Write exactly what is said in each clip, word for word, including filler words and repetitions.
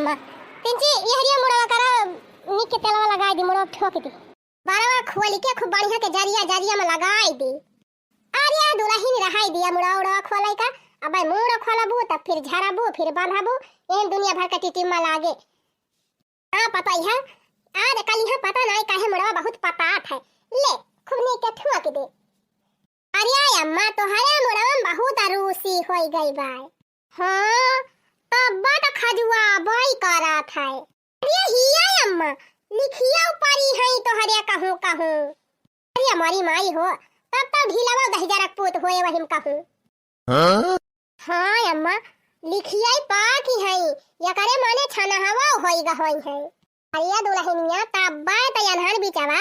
पिंची, ये हरिया मुड़वा करा, नीक के तेलवा लगाइ दी, मुड़वा ठोक दी। बरवा खोलि के खूब बढ़िया के जरिया, जरिया में लगाइ दी। अरे दुलहिन, रहाइ दिया मुड़वा उड़वा खोलै का। अबै मुड़ खोलबू, तब फिर झरबू, फिर बंधबू, एहन दुनिया भर के टिटिम्मा लागे। हाँ पतोहिया, आज कलिहा पता नाहीं काहे मुड़वा बहुत पतात है। ले, खूब नीक के ठोक दे। अरे अम्मा, तोहरे मुड़वा में बहुत रूसी होइ गइ बाय। हाँ, तब्बा त खजुआबइ करत है। अरे हिया अम्मा, लिखिया ऊपरी है तोहरे कहूँ कहूँ। अरे हमारी माई हो, तब तो ढीलवा दहिजरक पूत होए वहिम कहूँ। हाँ? हाँ अम्मा, लिखिया ही पाकी है, यकरे माने छनहवा होई ग होई है। अरे दुलहिनिया, तब्बा त यन्हन बिचवा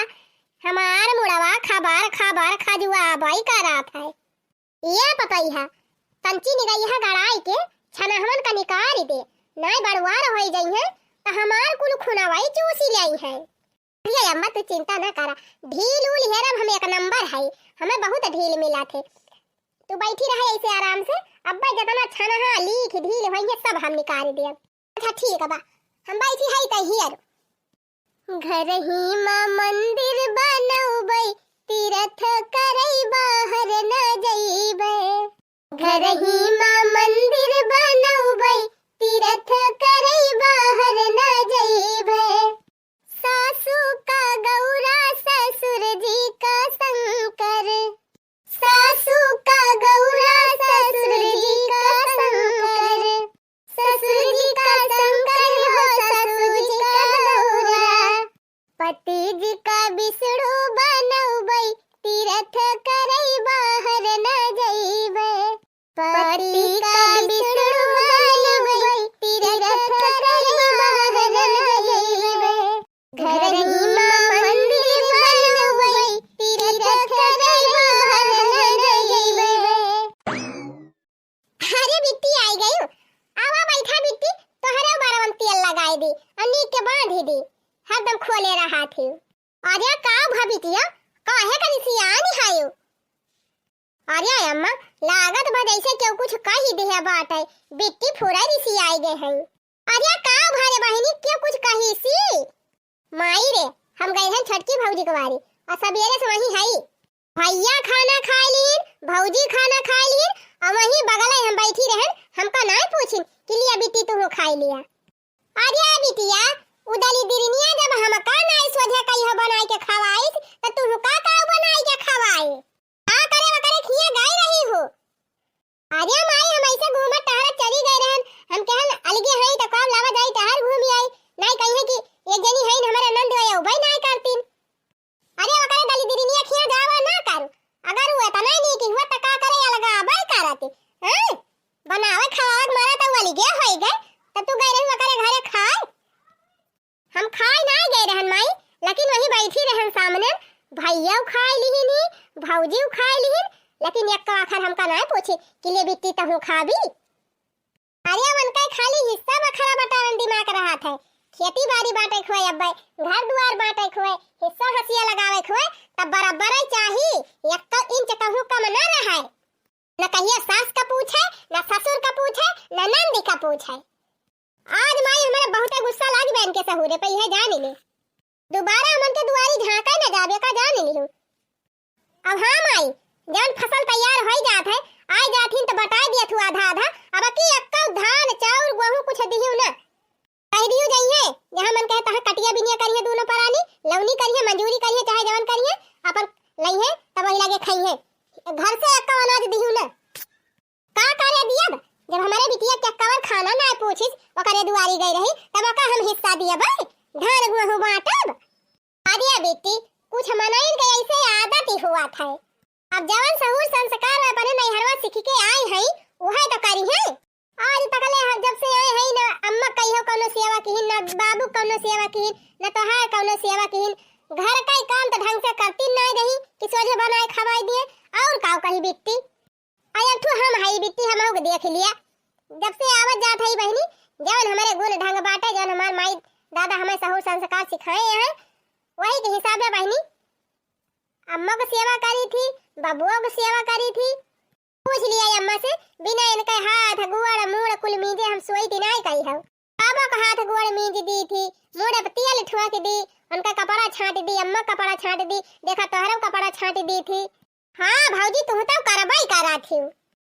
हमार मुड़वा खबर खबर खजुआबइ करत है। ए पतोहिया, तंची निगइहा गड़ाइ के छनहवन का निकारि दे, नाहीं बड़ुआर होइ जइहें, त हमार कुल खुनवइ चूसि लेइहें। अरे अम्मा, तू चिंता न करा, ढील उल हेरब हम एक नंबर हई, हमें बहुत ढील मिलत है। तू बैठी रहे ऐसे आराम से, अब्बै जतना छनहा लीख ढील होइहें सब हम निकारि देब। अच्छा ठीक बा, हम बैठी हई त हियर। घरही मा मंदिर बनउबै, तीरथ करइ बाहर न जइबै। घरही मा मंदिर बनउबै, तीरथ करइ बाहर न जइबै। सासू का गौरा ससुर जी का शंकर, सासू का गौरा ससुर जी का शंकर, ससुर जी का शंकर हो ससुर जी का गौरा। पति जी का विष्णु बनउबै, तीरथ करइ बाहर न जइबै। पति का विष्णु बनउबै, तीरथ करइ बाहर न जइबै। घरही मा मंदिर बनउबै, तीरथ करइ बाहर न जइबै। अरे बिट्टी आइ गइउ, आवा बैठा बिट्टी, तोहरे बरवन तेल लगाइ दी अउर नीक के बाँधि दी, हरदम खोले रहत ही। अरे का भा बिटिया, काहे का रिसियान हइउ? अरे अम्मा, लागत बा जइसे केहू कुछ कहि दिहे बाटइ, बिट्टी फुरै रिसियाइ गइ हइउ। अरे का भा रे बहिनी, केहू कुछ कहिसि? माई रे, हम गइल हन छोटकी भौजी के बारी, अउर सबेरे से वहीं हई। भइया खाना खाइ लिहिन, भौजी खाना खाइ लिहिन, अउर वहीं बगलइ हम बैठी रहन, हमका नाहीं पूछिन कि लिया बिट्टी तुहूँ खाइ लिया। अरे बिटिया, उ दलिदिरनिया जब हमका नाहीं सोझे कहियो बनाइ के खवाइस, त तुहूँ का का बनाइ के खवाए? का करे वकरे खिया गइ रही हो? अरे माई, हम अइसे घूमत टहरत चली गइ रहन, हम कहन अलगे हई त कब लावा जाई टहर घूमि आई, नाहीं कहिए कि एक जनी हईन हमरे नंद अउबइ नाहीं करतीन। अरे वकरे दलिदिरनिया खिया जावा न कर, अगर उ एतना नीक हुआ त का करे अलगा अबइ करती, हैं? बनावे खवावे के मारा त उ अलगे होइ गइ, त तू गइ रही वकरे घरे खाए। हम खाए नाहीं गए रहन माई, लेकिन वहीं बैठी रहन सामने, भइया खाए लिहिन ही, भौजी खाए लिहिन, लेकिन एक्को आखर हमका नाहीं पूछी कि ले बिट्टी तहूँ खाबी। अरे उनका खाली हिस्सा बखरा बटारन दिमाग रहत है, खेती बारी बाँटे खुए अब्बे, घर दुआर बाँटे खुए, हिस्सा हसिया लगावे खुए, तब बराबर ही चाही, एक्को इंच कहूँ कम न रहे। न कहिया सास का पूछे, न ससुर का पूछे, न नंदी का पूछे। आज माई हमरे बहुते गुस्सा लाग बा इनके सहूरे पे, इहे जान ले। दोबारा हमन के दुआरी झाँके न जाबे का जान लिहू। अब हाँ माई, जौन फसल तैयार होइ जात है, आइ जात हिन त बटाइ दिया थू आधा आधा, अब की एक्को धान, चाउर, गोहूँ कुछ दिहू न। कहि दिहू जइहे, जहाँ मन कहे तहाँ कटिया बिनिया करिहे दूनो परानी, लौनी करिहे, मजूरी करिहे, चाहे जवन करिहे, अपन लइहे, तब वही लागे खइहे। घर से एक्को अनाज दिहू न। का करे दियब? जब हमरे बिटिया के कवन खाना नाहीं पूछिस, ओकरे दुआरी गइ रही, तब ओका हम हिस्सा दियब, धान गोहूँ बाँटब? अरे बिट्टी, कुछ मनइन के अइसे आदत ही हुआ था। अब जवन सहूर संस्कार वे अपने नैहरवा सीखि के आइ हई, उहे तो करिहे। आज तकले हम जब से आए हई न, अम्मा कहियो कउनो सेवा किहिन, न बाबू कउनो सेवा किहिन, न तोहार कउनो सेवा किहिन। घर का ही काम तो ढंग से करती नाहीं रही कि सोझे बनाए खवाइ दिए। अउर काउ कही बिट्टी? आ एक ठो हम हई बिट्टी, हमहू के देख लिया। जब से आवत जात हई बहिनी, जवन हमरे गुण ढंग बाटे, जवन हमार माई दादा हमें सहूर संस्कार सिखाए हैं, वही के हिसाब में बहिनी अम्मा के सेवा करी थी, बबुआ के सेवा करी थी। पूछ लिया अम्मा से, बिना इनके हाथ, गोड़, मूड़ कुल मीजे हम सोई थी नाहीं कही हऊ। बाबा हाथ गोड़ मीज दी थी, मूड़े पे तेल ठोंक दी, उनका कपड़ा छांट दी, अम्मा कपड़ा छांट दी, देखा तोहरो कपड़ा छांट दी थी। हाँ भौजी, तू तो करबई करा थी।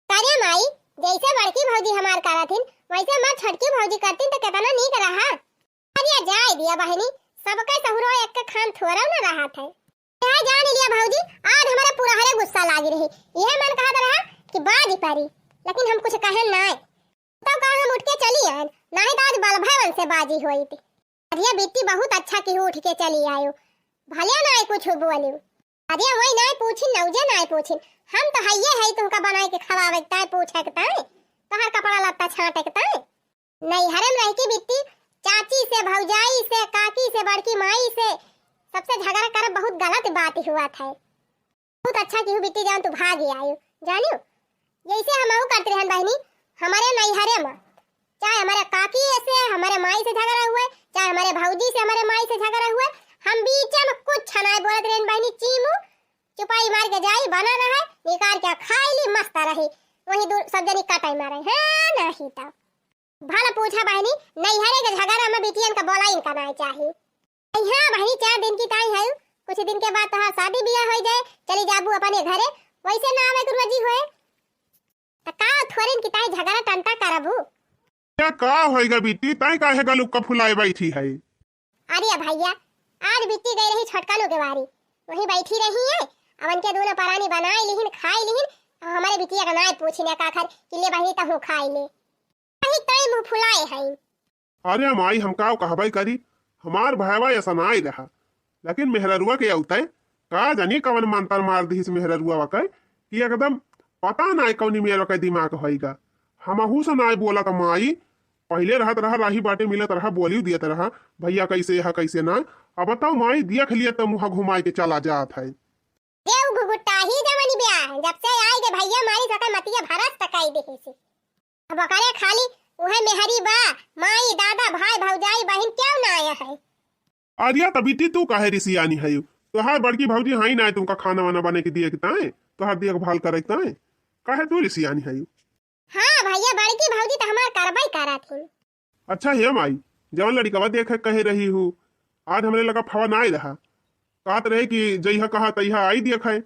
करे माई, जैसे बड़की भौजी हमार करा थीन, वैसे हमार छोटकी भौजी करतीन तो कितना नीक रहा। अरे जाए दिया बहिनी, सबके सहुरो एक के खान थोड़ा न रहा था। यह जान लिया भौजी, आज हमारे पूरा हरे गुस्सा लागी रही। यह मन कहत रहा कि बाजी परी, लेकिन हम कुछ कहे नाय। तो कहा हम उठ के चली आए, नहीं तो आज बलभवन से बाजी होई थी। अरे बिट्टी, बहुत अच्छा की उठ के चली आयो, भले नाय कुछ बोलियो। अरे वही नाय पूछिन, नौजे नाय पूछिन, हम तो हइये है तुमका बनाए के खवावे के ताय, पूछे के ताय, तोहर कपड़ा लत्ता छांटे के ताय। नैहरे में रह के बिट्टी, चाची से, भौजाई से, काकी से, बड़की माई से, सबसे झगड़ा करब बहुत गलत बात हुआ था। बहुत अच्छा किहू बिट्टी जान तू भाग आयो, जानियो। जैसे हम करते रहन बहिनी, हमारे नैहरे में, चाहे हमारे काकी से, हमारे माई से झगड़ा हुए, चाहे हमारे भौजी से, हमारे माई से झगड़ा हुए, हम बीच में कुछ नाय बोलत रहन बहिनी, चीमू, चुपाई मार के जाई, बना ना है, निकाल के खाई ली, मस्त रही, वही दूर सब जनी कटाई मारे, हाँ, नहीं तो। भला पूछा बहिनी, नैहरे के झगड़ा में बिटियन का बोला इनका नाय चाही। हाँ बहिनी, चार दिन की ताई है, कुछ दिन के बाद तोहार शादी बियाह हो जाए, चली जाबू अपने घरे, वैसे ना आवे के रोजी होए। त का थोड़िन की ताई झगड़ा टंटा करबू? क्या का होएगा बिट्टी, ताई काहे का लुक्का फुलाए बैठी है? अरे भैया, आज बिट्टी गई रही छोटका लोग के बारी, वहीं बैठी रही है। अब उनके दोनों परानी बनाए लिहिन, खाए लिहिन, और हमारे बिटिया का नाय पूछिन का खर कि ले बहिनी तहूँ खाए ले। वही ताई मुँह फुलाए हैं। अरे माई, हम का कहबे करी, हमार भाईवा ऐसा नाय रहा, लेकिन मेहररुआ के औते का जानी कवन मंतर मार दिहिस मेहररुआ के कि एकदम पता नाय कौनी मेरवा के दिमाग होइगा। हमहू से नाय बोलत माई, पहिले रहत रहा राही बाटे मिलत रहा, बोलियो दियत रहा, भैया कैसे है कैसे ना। अब बताओ माई, देख लिया त मुँह घुमाए के चला जात है। देव घुघुटाही जमनी ब्याह, जब से आए गे भैया मारी सके मतिया भरस तकाई देहे से। अब ओकरे खाली उहे मेहरी बा, माई, दादा, भाई, भौजाई, बहिन क्यों ना आया है? अरिया त बिट्टी तू काहे रिसियानी हयू? तोहार बड़की भौजी हाई ना तुमका खाना वाना बने के दिए के ताए, तोहार देखभाल करे के ताए, काहे तू रिसियानी हयू? हाँ भैया, बड़की भौजी त हमार करबई करा थी। अच्छा हे माई, जवन लड़िकवा देखे कहे रही हूँ, आज हमरे लगा फवा नाय रहा। कहत रहे कि जइहा कहा तइहा आई देखे,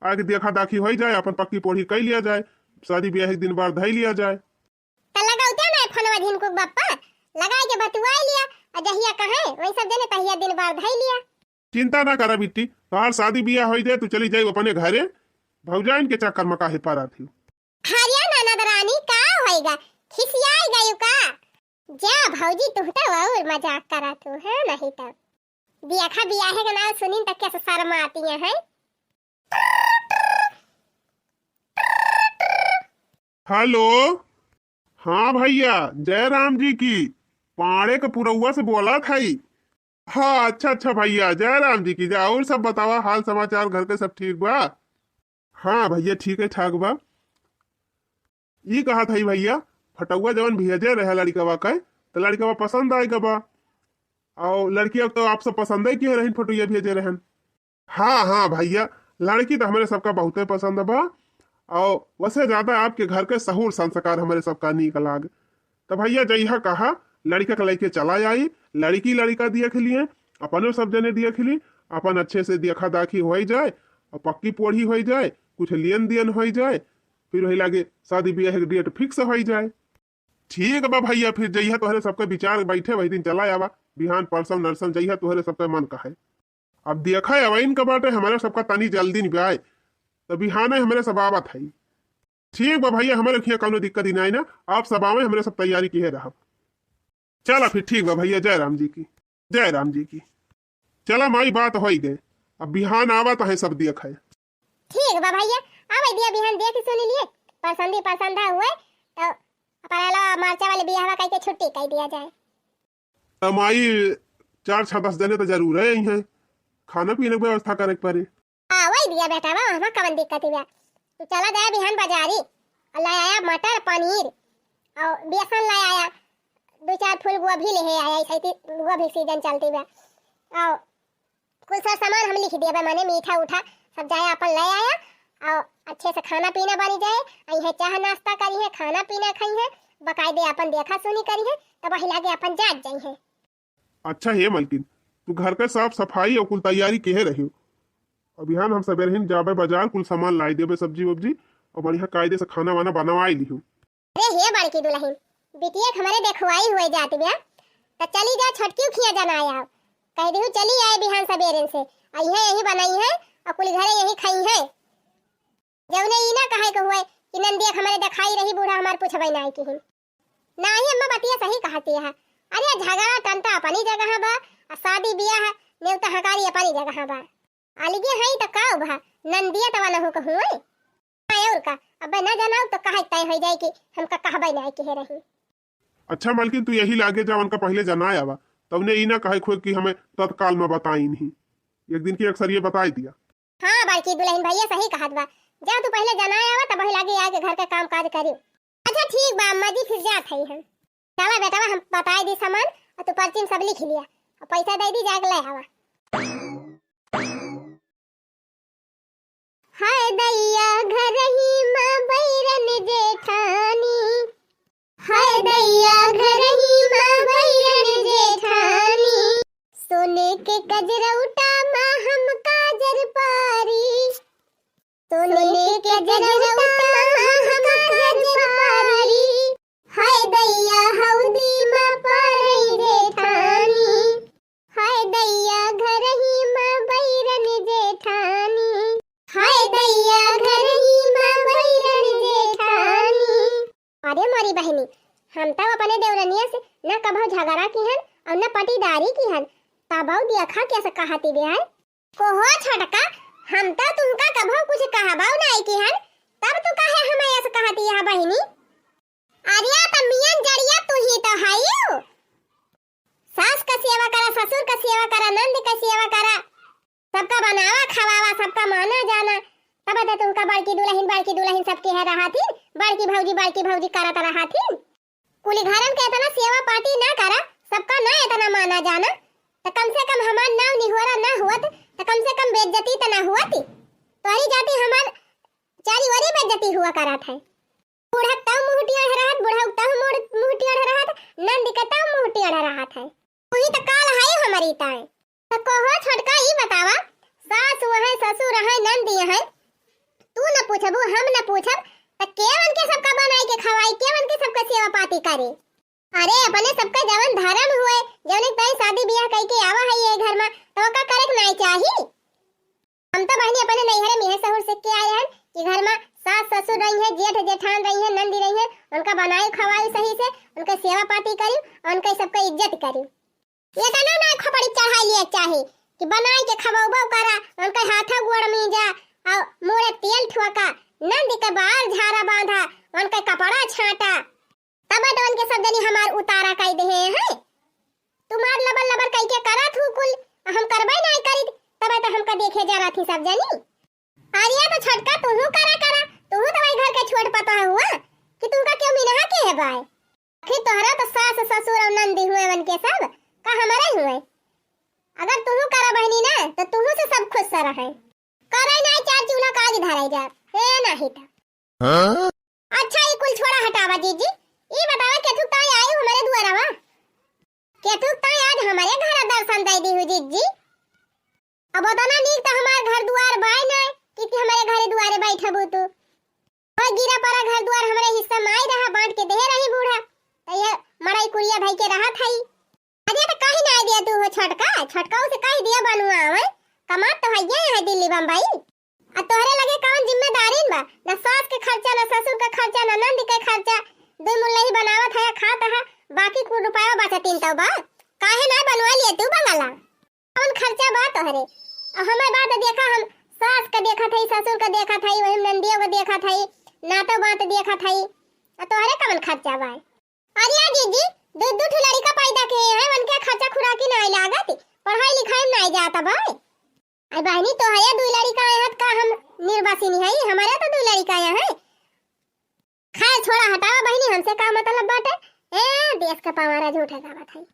आके देखा दाखी होई जाए, अपन पक्की पोढ़ी कई लिया जाए, शादी ब्याह एक दिन बार धई लिया जाए। त लगाउते ना फोनवा झिनकुक बप्पा, लगाए के बतुआई लिया, आ जहिया कहे वही सब जने तहिया दिन बार धई लिया। चिंता ना करा बिट्टी, तोहार शादी बियाह होई जाए, तू चली जाई अपने घरे, भौजाइन के चक्कर में काहे पड़ा थी? अरे ननद रानी, का होइगा? खिसियाई गयू का? जा भौजी, तू तो और मजाक करा तू, हाँ, नहीं तो। देखा, बियाहे का नाम सुनिन तक कैसे शर्माती हैं। हेलो, हाँ भैया, जय राम जी की, पाड़े के पुरौआ से बोला था। हाँ, अच्छा, अच्छा भैया, जय राम जी की जय। और सब बतावा, हाल समाचार घर के सब ठीक बा? हाँ भैया, ठीक है, ठाक बा। ई कहा था भैया, फटौआ जवन भेजे रहे लड़िकवा के, तो लड़िकवा पसंद आए बा। और लड़किया तो आप सब पसंद ही किए रहन, फटौआ भेजे रहन। हाँ, हाँ भैया, लड़की तो हमरे सबका बहुते पसंद बा। और वसे ज्यादा आपके घर के सहूर संस्कार हमरे सबका नीक लाग। तो भैया, जइहा कहा, लड़िका के लइके चला आई, लड़की लड़िका देख लिए, अपने सब जने देख ली, अपन अच्छे से देखा दाखी होई जाए, और पक्की पोढ़ी होई जाए, कुछ लेन देन होई जाए, फिर वही लागे शादी ब्याह के डेट फिक्स होई जाए। ठीक बा भैया, फिर जइहा तोहरे सबके विचार बैठे, वही दिन चला आवा, बिहान परसों नरसों जइहा तोहरे सबके मन कहे। अब देखा अवैन के बाटे, हमरे सबका तनी जल्दी निबाए, तो बिहाने हमरे सब आवत है। ठीक बा भैया, हमरे खिया कौनो दिक्कत ही नहीं ना, आप सब आवे, हमरे सब तैयारी किए रहब। चला फिर ठीक बा भैया, जय राम जी की, जय राम जी की। चला माई, बात होई गए, अब बिहान आवत है सब देखे। ठीक बा भैया, आवे दिया बिहान देख सुन लिए, पसंदी पसंद हुए तो अपना ला मरचा वाले बियाहवा कह के छुट्टी कह दिया जाए। त माई, चार छह दस जने तो जरूर है, यही है, खाना पीने की व्यवस्था करे के पड़े। हाँ, वही दिया बेटा, बा, हमें कवन दिक्कत ही बा। तू चला जाए बिहान बाजारी, और ले आया मटर पनीर, और बेसन ले आया, दो चार फूल गोभी ले आया, ऐसे ही गोभी सीजन चलती बा, और कुल सर सामान हम लिख देबे, माने मीठा उठा सब जाए अपन ले आया, और अच्छे से खाना पीना बनी जाए, और यह चाह नाश्ता करी है, खाना पीना खाई है, बकायदे आपन देखा सुनी करिहैं, तब वही लागे आपन जात जइहैं। अच्छा हे मलकिन, तू घर के साफ सफाई अउ कुल तैयारी केहे रहियो। अब बिहान हम सबेरहिन जाबे बाजार, कुल सामान लाई देबे, सब्जी वब्जी, अउ बढ़िया कायदे से खाना वाना बनवाई लिहू। अरे हे बड़की दुलहिन, बिटिया के हमरे देखवाई हुए जात बिया, त चली जा छोटकी खिया जनाए आओ। कहि दिहू चली आए बिहान सबेरन से, अइहैं यहीं बनइहैं अउ कुल घरे यहीं खइहैं। जउने ई ना कहइ के हुए कि नंदिया के हमरे देखाई रही, बूढ़ा हमार पूछबइ नाहीं किहिन। नाहीं अम्मा, बतिया सही कहति है। अरे झगड़ा टंटा अपनी जगह बा, अउ सादी बियाह नेवता हकारी अपनी जगह बा। अलगे हई त का भा, नंदिया तवा नहु कहुए। अउर का, अबे ना जनाउ त कहइ तय होइ जाए कि हमका कहबइ नाहीं किहे रही। अच्छा मलकिन, तू यही लागे जा, उनका पहिले जनाए आवा, तउने ई ना कहइ के हुए कि हमें तत्काल में बताइन ही। एक दिन की अक्सर ये बताइ दिया। हाँ बड़की दुलहिन, भइया सही कहत बा, जा तू पहिले जनाए आवा, तब वही लागे आके घर के काम काज करियो। अच्छा ठीक बा अम्मा जी, फिर जात हई हम। चला बेटवा, हम बताइ दी सामान, अउ तू पर्ची में सब लिख लिया, अउ पैसा दइ दी, जाके ले आवा। हाय दैया घरही मा बैरन जेठानी, हाय दैया घरही मा बैरन जेठानी, सोने के कजरौटा मा हम काजर पारी, सोने के कजरौटा मा हम काजर पारी, हाय दैया हौदी मा पारई जेठानी, हाय दैया घरही मा बैरन जेठानी, हाय दैया घरही मा बैरन जेठानी। अरे मोरी बहिनी, हम तउ अपने देवरनिया से न कभउ झगड़ा किहन अउ न पटीदारी किहन, तबउ देखा कइसे कहति बिया। कोहो छोटका, हम तउ तुहका कभउ कुछ कहबउ नाहीं किहन, तब तू काहे हमें अइसे कहति यह बहिनी? अरे त मियन जरिया तू ही तउ हइउ। सास क सेवा करा, ससुर क सेवा करा, नंद क सेवा करा, सबका बनावा खवावा, सबका माना जाना, तब त तुहका बड़की दुलहिन, बड़की दुलहिन सब केहे रहत ही, बड़की भौजी, बड़की भौजी करत रहत ही। कुली घरन के एतना सेवा पाती ना करा, सबका ना एतना माना जाना, त कम से कम हमार नाव निहोरा ना हुअत, त कम से कम बेइज्जती त ना हुअत। तोहरी जाति हमार चारी ओरी बेइज्जती हुआ करत है। बूढ़ा तउ मुँह टेढ़ रहत, बुढ़ऊ तउ मुड़-, मुँह टेढ़ रहत, नंद के तउ मुँह टेढ़ रहत है। तू ही त काल है हमरी ताए। त कहो छोटका, ई बतावा, सास वहै, ससुर है, नंदी है, तू न पूछबू, हम न पूछब, त केवन के सबका बनाई के खवाई, केवन के सबका सेवा पाती करे? अरे, अपने सबका जवन धरम हुए, जउने ताई सादी बियाह कई के आवा है ये घर मा, त ओका करे के नाई चाही। हम तो बहिनी अपने नैहरे में यह सहूर सीख के आए हैं कि घर मा सास ससुर रही हैं, जेठ जेठान रही हैं, नंदी रही हैं, उनका बनाई खवाई सही से, उनके सेवा पाती करी और उनके सबका इज्जत करी। एतना ना खोपड़ी चढ़ाई लिया चाही कि बनाई के खवउबउ करा, उनके हाथा गोड़ मीजा, अउ मुड़े तेल ठोका, नंद के बार झारा बांधा, उनके कपड़ा छांटा। तब तो उनके सब जनी हमार उतारा कई देहे हैं। तुम्हार लबर लबर कई के करत हूँ कुल, हम करबे नाई करी, तब तो हमका देखे जरा थी सब जनी। अरे तो छोटका, तुहू करा करा, तुहू तो वही घर के छोट पतोह हुआ कि तुमका क्यों मिनहा के है बाय? आखिर तोहरा तो सास ससुर और नंदी हुए उनके सब, का हमारे हुए? अगर तुहू करा बहिनी ना, तो तुहू से सब खुश से रहे। करे नाई चार चूल्हा काज धरे जा, हे नाही तो। हाँ? अच्छा, ई कुल छोड़ा हटावा जीजी, ई बतावा केथुक ताई आई हमारे दुआरवा? केथुक ताई आज हमारे घर दर्शन दे दी हूँ जीजी? अब ओतना नीक त हमार घर दुआर बाय ना कि, कि हमारे घरे दुआरे बैठबू तू। ओए गिरा परा घर दुआर हमरे हिस्सा माई रहा, बांट के देहे रही बूढ़ा, त ये मड़ई कुरिया धई के रहत हई। अरे त कही ना दिया तू हो छोटका, छोटका से कही दिया बनुआ आवे, कमात तो हइये है दिल्ली बम्बई। आ तोहरे लगे कवन जिम्मेदारी बा? ना सास के खर्चा, ना ससुर के खर्चा, ना नंद के खर्चा। दुई मुल्लही बनावत है, खात है, बाकी कुल रुपया बचतीन तो बा। काहे ना बनवा लिए तू बंगला? कवन खर्चा बा तोहरे? आ हमार बात देखा, हम सास के देखत हई, ससुर के देखत हई, वही नंदियों के देखत हई, नातो बात देखत हई। आ तोहरे कवन खर्चा बा? अरे जीजी, दू, दू ठो लड़िका पैदा किहे हैं, उनके खर्चा खुराकी नाई लागत, पढ़ाई लिखाई में नाई जात बा। आई बहिनी, तोहरे दुई लड़िका आए हत का हम निर्वासिनी हई? हमारे तो दुई लड़िका आए हैं। खैर छोड़ा, हटावा बहिनी, हमसे का मतलब बाटे? ए, देश का पवारा झूठे गावत हई।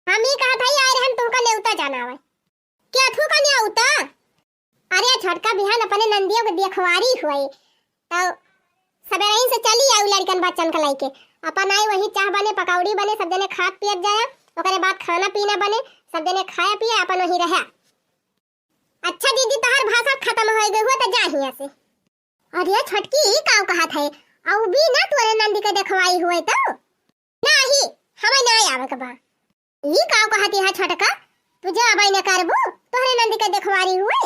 हम ई कहत हई, आए रहन तुमका नेवता जनावे। केथू का नेवता? अरे छोटका, बिहान अपने नंदियों के देखवारी हुई, तो सबेरही से चली आऊ लड़कन बच्चन के लइके। अपन आई वही चाह बने, पकौड़ी बने, सब जने खात पियत जाया, ओकरे बाद खाना पीना बने, सब जने खाया पिया, अपन वही रहा। अच्छा दीदी, तोहर भाषण खत्म होइ गए हुए तो जा हियाँ से। अरे छोटकी, ई काव कहत है? अउ भी ना तोरे नंदी के देखवाई हुए तो? नाही, हमें ना आवे के बा। ई काव कहत है छोटका, तू जाबे न करबू, तोहरे नंदी के देखवारी हुए।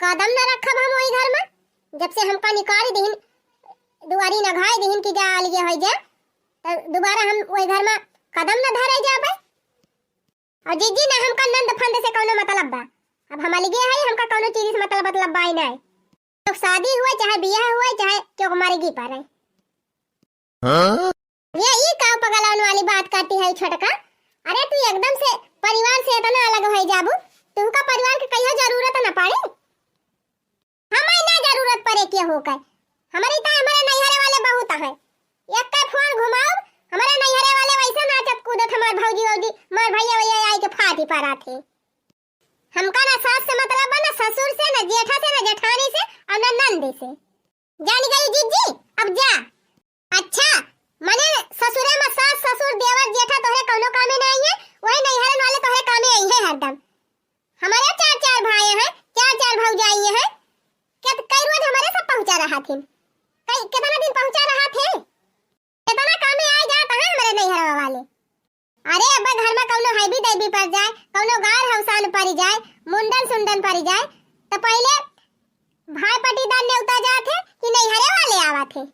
कदम न रखब हम वही घर में। जब से हमका निकाल दिहिन, दुआरी न घाय दिहिन कि जा अलगे होइ जा, तो दोबारा हम वही घर में कदम न धरे जाबे। और जीजी ना, हमका नंद फंद से कौनो मतलब बा। अब हम अलगे है, हमका कौनो चीज से मतलब, मतलब बा ही ना। तो शादी हुए, चाहे बियाह हुए, चाहे क्यों मरेगी पर है। हाँ? ये, ये का पगलावन वाली बात करती है छोटका? अरे तू एकदम से परिवार से इतना अलग हो जाबू, तुमका परिवार के कहियो जरूरत न पड़े। हमें ना जरूरत पड़े के हो के, हमारे तो हमारे नैहरे वाले बहुत हैं। एक के फोन घुमाओ, हमारे नैहरे वाले वैसे नाचत कूदत हमार भौजी वौजी, हमार भैया वैया आई के फाटी पड़ा थे। हमका ना सास से मतलब बा, ना ससुर से, ना जेठा से, ना जेठानी से और ना नंद से। जान गई जीजी, अब जा। अच्छा, मने ससुरे में सास ससुर देवर जेठा तोहरे कौनो कामे ना आई है, वही नैहरन वाले तोहरे कामे आई है हरदम। हमारे चार चार भाई हैं, चार चार भौजाई हैं, कित-, कई रोज हमारे सब पहुँचा रहा थे, कई कितना दिन पहुँचा रहा थे, कितना कामे आई जात हैं हमारे नैहरवा वाले। अरे अब घर में कौनो हैबी दैबी पड़ जाए, कौनो गार हौसान पड़ जाए, मुंडन सुंडन पड़ जाए, तो पहले भाई पटीदार नेवता जात है कि नैहरे वाले आवत है?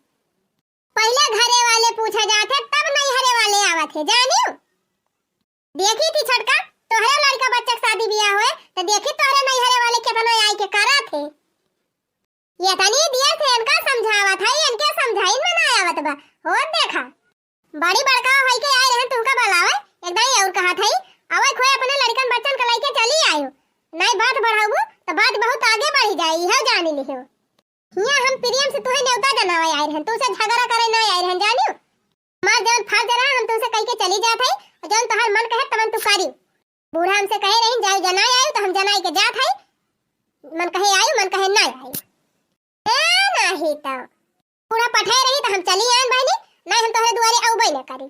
पहले घरे वाले पूछा जात है, तब नैहरे वाले आवत है, जानियो। देखी थी छोटका, तोहरे लड़का बच्चा के शादी बियाह होए, तो देखी तोहरे नैहरे वाले कितना आई के करत है। ये तनी देर से इनका समझावत है, इनके समझाइन में ना आवत बा। और देखा, बड़ी बड़का होई के आए रहन तुमका बुलावे, एक दाई और कहत है, आवे खोए अपने लड़कन बच्चन के लेके चली आयो, नहीं बात बढ़ाबू तो बात बहुत आगे बढ़ी जाए, इहो जानी लिहो। हियाँ हम प्रेम से तुहे नेवता जनावे आए रहन, तुमसे झगड़ा करे ना आए रहन, जानियो। हमार जौन फर्ज रहा, हम तुमसे कह के चली जात है, और जौन तोहार मन कहे, तवन तू करी। बूढ़ा हमसे कहे रही, "जाई जनाई आयु," तो हम जनाई के जात है, मन कहे आयु, मन कहे ना आयु। ए, नाही तो। बूढ़ा पठाए रही तो हम चली आन बहनी, नहीं हम तोहरे दुआरे अउबे न करी।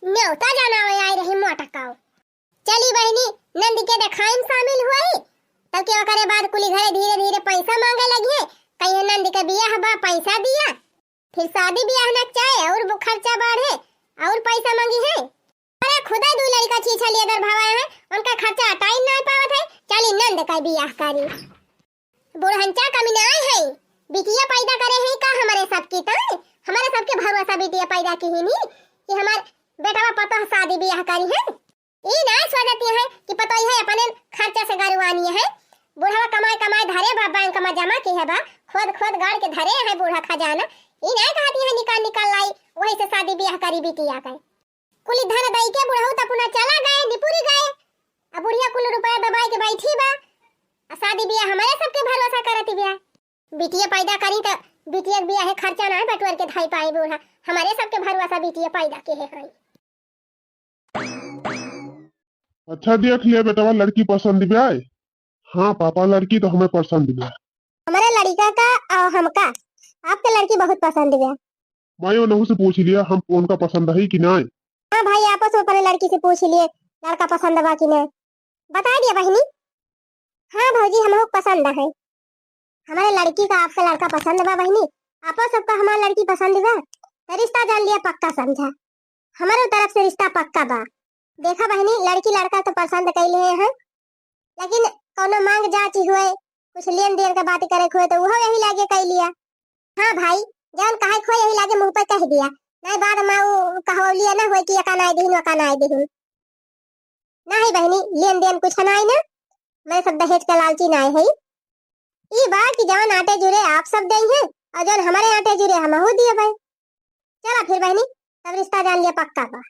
नेवता जनावे आए रही मोटकाओ। चली बहनी, नंद के देखाई में शामिल हुई, तब के ओकरे बाद कुली घरे धीरे धीरे पैसा मांगे लगी है, कहिए नंद के बियाह बा, पैसा दिया। फिर शादी बियाह न चाहे और बु-, खर्चा बढ़े और पैसा मांगी है। अरे खुदा दू लड़का छीछा लेदर भवा है, उनका खर्चा अटाई ना पावत है, चली नंद का बियाह करी। बुढ़ंचा कमी ना है, बिटिया पैदा करे है का हमारे सबकी तो, हमारे सबके भरोसा बिटिया पैदा की ही नहीं कि हमार बेटवा पतोह शादी बियाह करी है। ई ना सोचती है कि पतोह है अपने खर्चा से गरुआनी है, बुढ़वा कमाए कमाए धरे बा बैंक में जमा की है बा, खोद खोद गाड़ के धरे है बूढ़ा खजाना। ई ना कहती है निकाल निकाल लाई, वही से शादी बियाह करी बिटिया के। कुली धन दई के बुढ़ऊ त अपना चला गए, निपुरी गए। अब बुढ़िया कुल रुपया दबाई के बैठी बा। आ शादी बियाह हमारे सबके भरोसा करती बिया। बिटिया पैदा करी त बिटिया के बियाहे खर्चा ना बटोर के धाई पाई बूढ़ा। हमारे सबके भरोसा बिटिया पैदा के है हई। अच्छा देख लिया बेटवा, लड़की पसंद बा। हाँ पापा, लड़की तो हमें पसंद बा। हमारे लड़का का और हमका आपके लड़की बहुत पसंद बा। मैं उनहू से पूछ लिया, हम उनका पसंद है कि नहीं। हाँ भाई, आपस में अपने लड़की से पूछ लिए, लड़का पसंद बा कि नहीं। बता दिया बहनी। हाँ भौजी, हमहू पसंद है। हमारे लड़की का आपका लड़का पसंद बा बहनी, आपो सबका हमार लड़की पसंद बा, तो रिश्ता जान लिया पक्का समझा। हमारे तरफ से रिश्ता पक्का बा। देखा बहनी, लड़की लड़का तो पसंद कैले हैं, लेकिन कौनो मांग जांच हुए, कुछ लेन देन का बात करे हुए तो वो यही लागे कह लिया। हाँ भाई, जौन कहे खोए यही लागे मुंह पे कह दिया, नहीं बाद में वो कहवलिया ना होए कि एका नाय दिहिन, ओका नाय दिहिन। नहीं बहनी, लेन देन कुछ नाय ना, मैं सब दहेज का लालची नाय है। ई बा कि जौन आटे जुरे आप सब दे हैं और जौन हमारे आटे जुरे हमहू दिए भाई। चला फिर बहनी, तब रिश्ता जान लिया पक्का बा।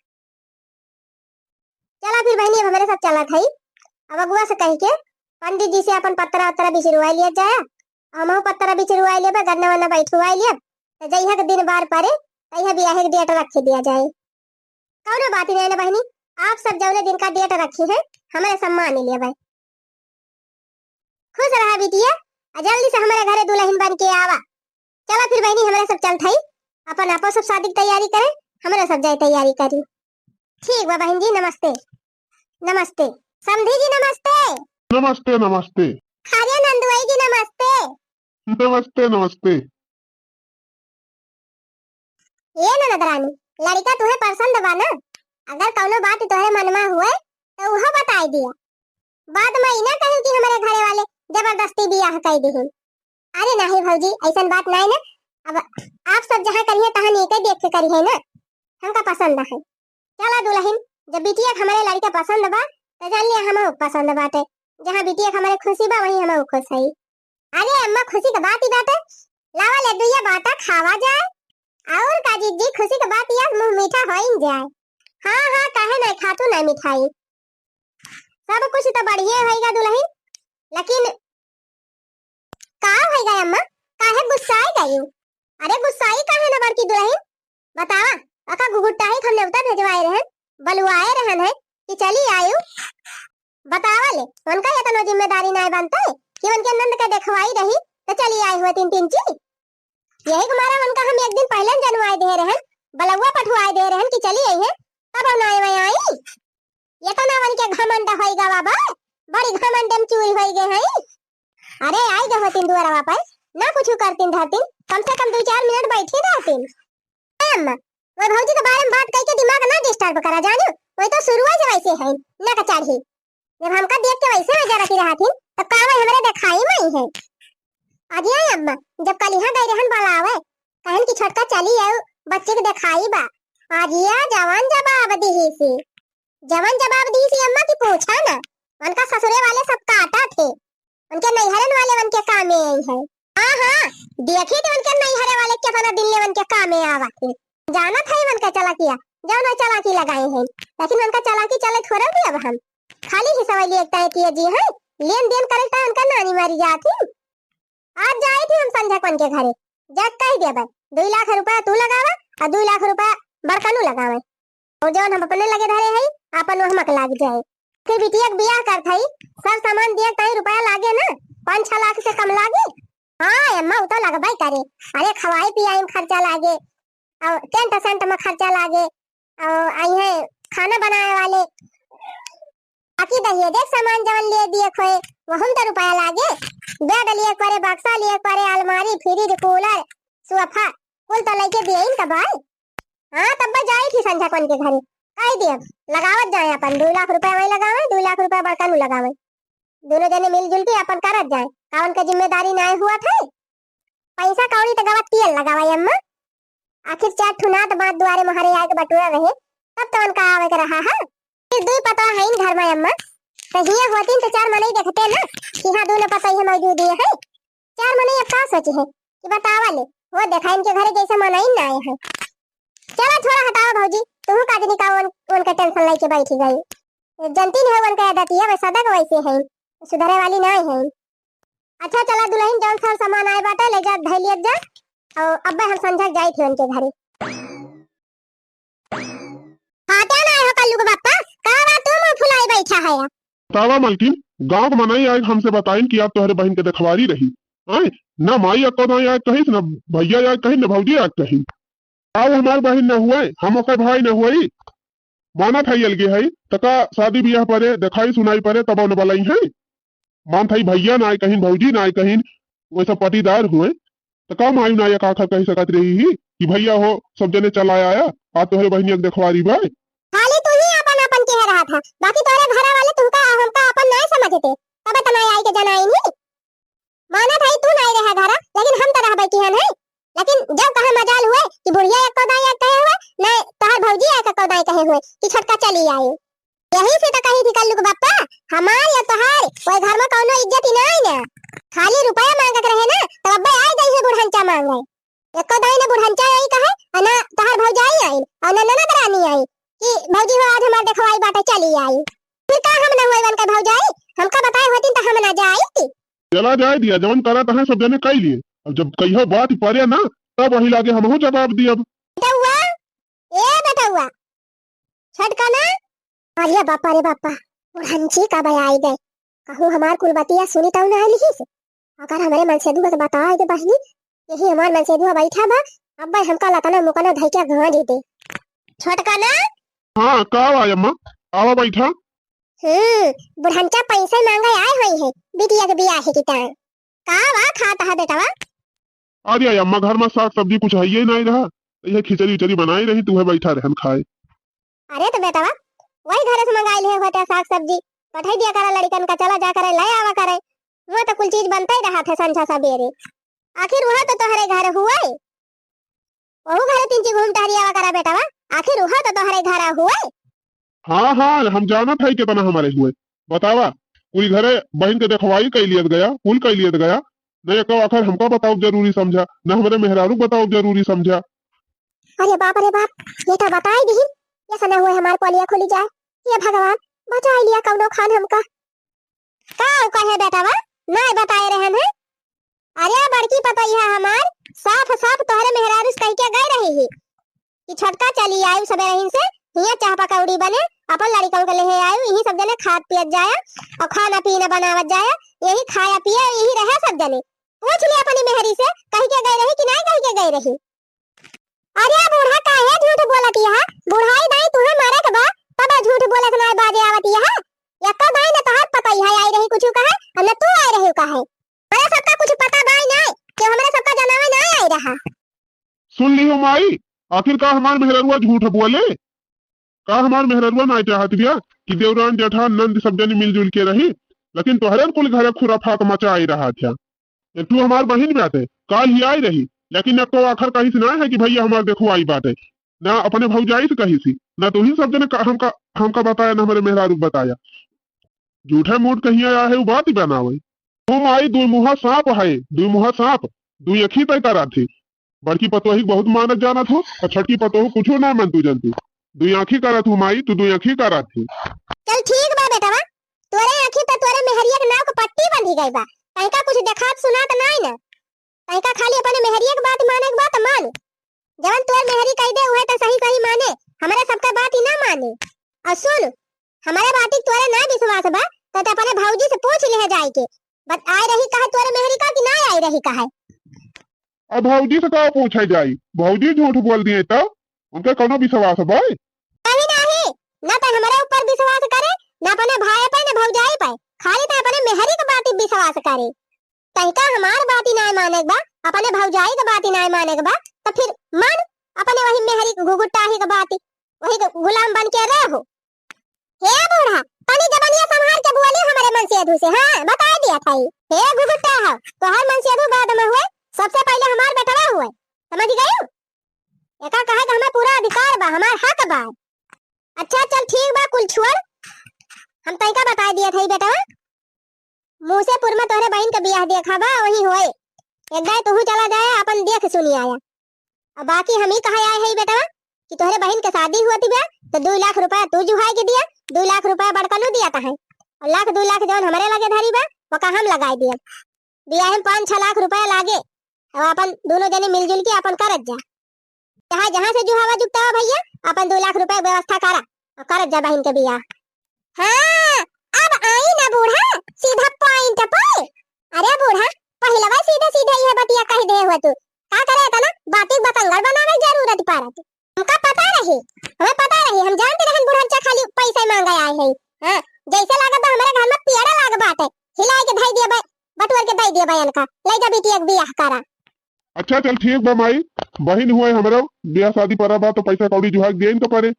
चला फिर बहनी, अब हमारे साथ चलत है। अब अगुआ से कह के पंडित जी से अपन पत्रा उत्तरा बिचरवा लिया जाए, हमहू पत्रा बिचरवा लिया, गन्ना वन्ना बैठवा लिया, तो जइहा के दिन बार पड़े, तइहा बियाहे के डेट रख दिया जाए। कौनो बात नहीं ना बहनी, आप सब जौने दिन का डेट रखी है, हमारे सम्मान ले लेबै। खुश रहा बिटिया, आ जल्दी से हमारे घरे दुल्हन बन के आवा। चला फिर बहनी, हमारे सब चलत हई। अपन आपो सब शादी की तैयारी करे, हमरो सब जाए तैयारी करी। ठीक बा बहिन जी, नमस्ते। नमस्ते। समधी जी नमस्ते। नमस्ते, नमस्ते। अरे नंदुआई जी नमस्ते। नमस्ते, नमस्ते। ए ननद रानी, लड़िका तुहे पसंद बा ना? अगर कउनो बात तोहरे मन मा हुए, त उहो बताइ दिया। बाद मा ई ना कही कि हमरे घरे वाले जबरदस्ती बियाह कइ दिहिन। अरे नाहीं भौजी, अइसन बात नाहीं ना। अब आप सब जहाँ करिहे, तहाँ नीके देख के करिहे ना। हमका पसंद है। चला दुलहिन, जब बिटिया के हमरे लड़िका पसंद बा, त जान लिया हमहू पसंद बाटे। जहाँ बिटिया के हमरे खुशी बा, वहीं हमहू खुश हई। अरे अम्मा, खुशी के बात ही बाटे, लावा लड्डू या बाटा खावा जाए। और का जीजी, खुशी के बात या मुँह मीठा होइन जाए। हाँ, हाँ, काहे नाहीं, खातू नाहीं मिठाई। सब कुछ तो बढ़िया होइगा दुलहिन, लेकिन का होइगा अम्मा, काहे गुस्साए गई? अरे गुस्साई काहे ना बड़की दुलहिन, बतावा, ओका घुघुट्टाही के हम नेवता भेजवाए रहन, बलुआए रहन है कि चली आयु। बतावा ले, उनका एतनो जिम्मेदारी नाय बनते कि उनके नंद के देखवाई रही तो चली आई हुए तीन तीन ची। यही के मारे उनका हम एक दिन पहिले जनवाए दे रहन, बलुआ पठवाए दे रहन कि चली आई है, तब हम नाय में आई। एतना उनके घमंड होइगा बाबा, बड़ी घमंड में चूर होइगे हैं। अरे, आई गए होतिन दुआरवा पर, ना कुछ करतिन धरतिन, कम से कम दुइ चार मिनट बैठी रहतिन। ए अम्मा, वो भौजी के बारे में बात कइके दिमाग ना disturb करा जानू, वो तो शुरुए से वैसे है, ना का चढ़ी। जब हमका देख के वैसे वजह रखी रहतिन, तो का वो हमरे देखाई मई है। अरे अम्मा, जब कलिहा गई रहन बुलावे, कहन कि छोटका चली आउ, बच्ची के देखाई बा। अरे जवन जवाब दिहिसी, जवन जवाब दिहिसी अम्मा कि पूछा ना। उनका ससुरे वाले सब काटा थे, उनके नैहरन वाले उनके कामे आई है। हाँ, हाँ, देखी तो उनके नैहरे वाले केतना दिन ले उनके कामे आवा थे। जानत है उनका चालाकिया, जवन वो चालाकी लगाए हैं, लेकिन उनका चालाकी चले थोड़ा भी अब हम। खाली ही सवाल एक तय किए जी हैं, लेन देन करे तय उनका नानी मारी जात ही। आज जाई थी हम संझा कन के घरे, जाके कह देबे, दुइ लाख रुपया तू लगावा और दुइ लाख रुपया बड़कनू लगावे। और जौन हम अपने लगे धरे हई, आपन वो हमक लाग जाए। फिर बिटिया के बियाह करत हई, सर सामान दिए ताई रुपया लागे ना, पाँच छह लाख से कम लागे? हाँ अम्मा, उ तो लगबे करे। अरे खवाई पियाई में खर्चा लागे, और टेंट सेंट में खर्चा लागे, और आई है खाना बनाए वाले, बाकी दहिए देख सामान जवन ले दिए खोए, वहम तो रुपया लागे। बेड लिए करे, बक्सा लिए करे, अलमारी, फ्रिज, कूलर, सोफा, कुल तो लेके दिए इनका भाई। हाँ, तब जाई थी संझा कन के घरे, कह दिए लगावत जाए अपन, दुइ लाख रुपया वहीं लगावे, दुइ लाख रुपया बड़कनू लगावे, दोनों जने मिलजुल के अपन करत जाए। का उनका जिम्मेदारी नाय हुआ थे? पैसा कौड़ी तो गवत कियल लगावा अम्मा, आखिर चार ठो नात बात दुआरे मोहरे आए के बटुआ रहे, तब तो उनका आवे के रहा है। फिर दुई पतवा है इन घर में अम्मा, तो हियाँ होती तो चार मनई देखते ना कि हाँ दोनों पतई मौजूद ही है। चार मनई अब का सोचे है कि बतावा ले, वो देखा इनके घरे जैसे मनई ना आए हैं। चला छोड़ा हटावा भौजी, तू का जनी का उन, उनका टेंशन लेके बैठी गई। जनती नहीं है उनका आदतिया, वे सदा के वैसे है, सुधरे वाली ना है। अच्छा चला दुलहिन, जौन सर सामान आए बाटे ले जा, धै लियत जा, और अब्बे हम संझा के जाई थी उनके घरे। फाटा ना हो कल्लू के बापा, का बात तू मुंह फुलाई बैठा है? बतावा मलकिन, गांव के मनई आए हमसे बताइन कि आप तोहरे बहिन के देखवारी रही। आए, ना माई अक्को दाई आए कहिस, ना भैया आए कहिन, ना भौजी आए कहिन। का वो हमार बहिन न हुए, हम ओकर भाई न हुई? मानत है अलगे है, त का शादी बियाह परे, देखाई सुनाई परे, तब उन बलाई है? मानत है भैया ना आए कहिन, भौजी ना आए कहिन, वो सब पटीदार हुए, त का माई ना आए का कही सकत रही ही कि भैया हो, सब जने चला आया, आ तोहरे बहिनिया के देखवारी बा? खाली तू ही अपन अपन कह रहा था, बाकी तोहरे घर वाले तुमका हमका अपन ना समझते, तब इतना आई के जनाई नहीं। मानत है तू नाई रहा घरा, लेकिन हम तो रहबे किहन है। लेकिन जब कहे मजाल हुए कि बुढ़िया एक कौदाई एक कहे हुए, नहीं तोहर भौजी एक कौदाई कहे हुए कि छोटका चली आई। यही से तो कही थी कल्लू के बप्पा, हमार या तोहार, कोई घर में कौनो इज्जत ही नहीं ना। खाली रुपया मांगत रहे ना, तो अब्बे आई गई है बुढ़ंचा मांगे। एको दाई ने बुढ़ंचा आई कहे, अना तोहार भौजाई आई, अना ननद रानी आई कि भौजी हो आज हमार देखवाई बाटे चली आई। फिर का हम ना हुए बन के भौजाई, हमका बताए होती तो हम ना जाई। चला जाए दिया, जवन करत है सब जने कई लिए। अब जब कहियो बात परे ना, तब वही लागे हमहू जवाब दियब। बेटौआ, ए बेटौआ, छोटका ना। अरे बापा रे बापा, बुढ़ंची का बयाई गए। कहूँ हमार कुल बतिया सुनी तऊ ना लिहिस। अगर हमरे मनसेधुआ के बताए दे बहिनी, यही हमार मनसेधुआ बैठा बा, अब्बे हमका लतना मुकना धइ के गांज ही दे। छोटका ना? हाँ, का बा अम्मा? आवा बैठा। हम्म, बुढ़नचा पैसा मांगे आए होई है, बिटिया के बियाह है कि ताई। का बा खाता है बेटवा? अरे अम्मा, घर में साग सब्जी कुछ हइये नाहीं रहा, तो यह खिचड़ी उचड़ी बनाई रही, तू है बैठा रहन खाए। अरे तो बेटवा, वही घरे से मंगाई ले होते साग सब्जी, पठाई दिया करा लड़िकन का, चला जा करे, ले आवा करे। वो तो कुल चीज बनते ही रहा थे संझा सबेरे। आखिर वह तो तोहरे घर हुए, वहू घरे तीन ची घूम टहरी आवा करा बेटवा, आखिर वह तो तोहरे घर हुए। हाँ, हाँ, हम जानत है कितना हमारे हुए। बतावा, कुल घरे बहिन के देखवाई कई लियत गया, कुल कई लियत गया। न एको आखर हमका बताओ जरूरी समझा, न हमरे मेहरारू बताओ जरूरी समझा। अरे बाप रे बाप, ये तो बताई दिहिन, ये सना हुए हमार पोलिया खुली जाए। ये भगवान, बचाई लिया कौनो खान हमका। का उ कहे बेटवा, नाय बताए रहन है? अरे बड़की पतोहिया हमार, साफ साफ तोहरे मेहरारू से कह के गए रही ही कि छोटका चली आयु सबेरहिन से, हियां चाह पकौड़ी बने, अपन लड़िकन के लेहे आयु, यही सब जने खात पियत जाया और खाना पीना बनावत जाया, यही खाया पिया, यही रहे सब जने। पूछ ले अपनी मेहरी से, कह के गए रही कि नाय कह के गए रही? अरे बूढ़ा, काहे झूठ बोलत यह? बुढ़ाई दाई तुहे मरे के बा, तब झूठ बोलत नाय बाजे आवत यह। यक्का दाई न तोहार पतोहिया आई रही कुछ कहे, और न तू आई रही कहे। हमरे सबका कुछ पता बाई नाय, कि हमरे सबका जनावे नाय आई रहा। सुन लियो माई, आखिर का हमार मेहररुआ झूठ बोले? का हमार मेहररुआ नाय चाहत बिया कि देवरान जेठान नंद सब जनी मिलजुल के रही? लेकिन तोहरे कुल घरे खुराफात मचाई रहा था। एक ठू हमार बहिन बाटे, काल ही आई रही, लेकिन एको आखर कहिस ना है कि भैया हमार देखो आई बाटे, ना अपने भौजाई से कहिस ही, ना तुही सब जने का, हमका, हमका बताया, ना हमारे मेहरारू के बताया। झूठे मूठ कहिया आए है, वो बात ही बनावे। तुम आई दुई मुहा सांप है, दुई मुहा सांप, दुई अखी तय करा थी। बड़की पतोही के बहुत मानत जानत हो, और छोटकी पतोह कुछो ना मन तू जनती। दुई आँखी करत हूँ माई, तू दुई आँखी करत ही। चल ठीक बा बेटवा, तोरे आँखी पे तोरे मेहरिया के नाव के पट्टी बंधी गई बा। तनिका कुछ देखात सुनात नाई ना। तनिका खाली अपने मेहरिया के बात माने के बात मान। जवन तोर मेहरी कह दे उहे त सही सही माने, हमरे सबका बात ही ना माने। और सुन, हमरे बात के तोरे ना विश्वास बा, त, त अपने भौजी से पूछ ले जाए के। बत आए रही कहे तोरे मेहरी का कि ना आए रही कहे? अब भौजी से का पूछे जाई? भौजी झूठ बोल दिए त उनका कौनो विश्वास बा? नहीं, नहीं, ना त हमरे ऊपर विश्वास करे, ना अपने भाई पे, ना भौजाई पे, खाली त अपने मेहरी के बात ही विश्वास करे। तनिका हमार बात ही नाय माने के बा, अपने भौजाई के बात ही नाय माने के बा, त फिर मान अपने वही मेहरी के घुघुटाही के बात ही, वही के गुलाम बन के रहो। हे बूढ़ा, तनी जबनिया संभार के बोली हमरे मनसेधु से, हाँ, बताए दिया था ही। हे घुघुटाहा, तोहार मनसेधु बाद में हुए, सबसे पहले हमार बेटवा हुए, समझ गयू? एका कहे के हमें पूरा अधिकार बा, हमार हक बा। अच्छा चल ठीक बा, कुल छोड़, हम तनिका बताए दिया था ही बेटवा। मूसेपुर में तोहरे बहिन के बियाह देखा बा, वहीं होए। एक दाई तोहू चला जाए, आपन देख सुनी आया। अब बाकी हम ही कहा आए है बेटवा कि तोहरे बहिन के शादी हुआ थी बा, तो दो लाख रुपया तू जुहाई के दिया, दो लाख रुपया बड़कनू दिया तहां, और लाख दो लाख जौन हमरे लगे धरी बा, वो का हम लगाए दिया। बियाह में पाँच छह लाख रुपया लागे, अब आपन दोनों जने मिलजुल के आपन करत जा। जहाँ, जहाँ से जुहावा जुगता हो भैया, अपन दो लाख रुपया व्यवस्था करा और करत जा बहिन के बियाह। हाँ, अब आई ना बूढ़ा, सीधा point पे। अरे बूढ़ा, पहिलवा सीधे सीधे यह बतिया कह दे हुआ तू। का करे इतना बाती बतंगड़ बनावे जरूरत पड़त? हमका पता रही, हमें पता रही, हम जानते रहन बुढ़नचा खाली पैसा मांगे आए हैं। हाँ, जैसे लागत बा हमारे घर में पेड़ा लाग बाटे, हिलाए के धई दिया बा, बटुअर के दई दिया बा इनका, ले जा बिटिया के बियाह करा। अच्छा चल ठीक बा माई, बहिन हुए हमरो बियाह शादी परा बा तो पैसा कौड़ी जुहाग देन तो परे।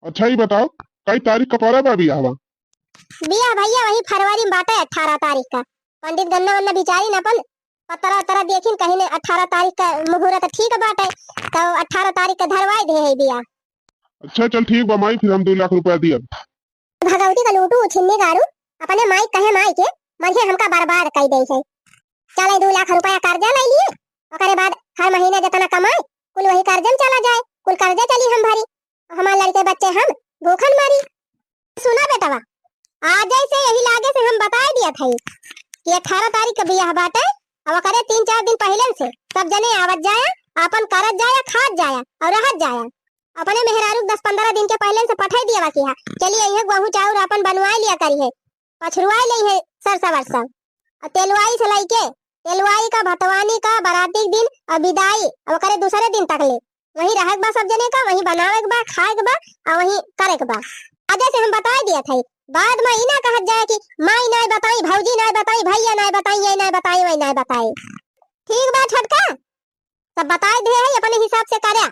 अच्छा ही बताओ, कई तारीख का परा बा बियाह बा? बियाह भैया वही फरवरी में बाटे, अठारह तारीख का। पंडित गन्ना वन्ना बिचारी न अपन पतरा उतरा देखिन कहीं ने अठारह तारीख का मुहूर्त ठीक बाटे, तो अठारह तारीख का धरवाई दे है बियाह। अच्छा चल ठीक बा माई, फिर हम दो लाख रुपया दिया। भगवती का लूटू उछिन्नी गाड़ू, अपने माई कहे माई के मरिए हमका बर्बाद कई दे है। चले दो लाख रुपया कर्जा ले लिए, ओकरे बाद हर महीने जितना कमाए कुल वही कर्जे में चला जाए, कुल कर्जा चली हम भरी, हमार लड़के बच्चे हम भूखन मरी। सुना बेटवा, आज से यही लागे से हम बताए दिया था कि अठारह तारीख का बियाह बाटे, अब ओकरे तीन चार दिन पहले से सब जने आवत जाया, आपन करत जाया, खात जाया और रहत जाया। अपने मेहरारू के दस पन्द्रह दिन के पहले से पठाई दिया बा कि हाँ, चलिए यह गेहूं चाउर अपन बनवाए लिया करी है, पछरुआए ले है सरसा वरसा, और तेलवाई से लइके एलवाई का, भतवानी का, बराती के दिन अउर बिदाई, अउर ओकरे दूसरे दिन तक ले। वहीं रहे के बा सब जने का, वहीं बनावे के बा, खाए के बा, अउर वहीं करे के बा। अजय से हम बताई दिया था, बाद में ई ना कहत जाए कि माई नाय बताई, भौजी नाय बताई, भैया नाय बताई, ये नाय बताई, वही नाय बताई। ठीक बा छोटका, सब बताई दिए है, अपने हिसाब से करे।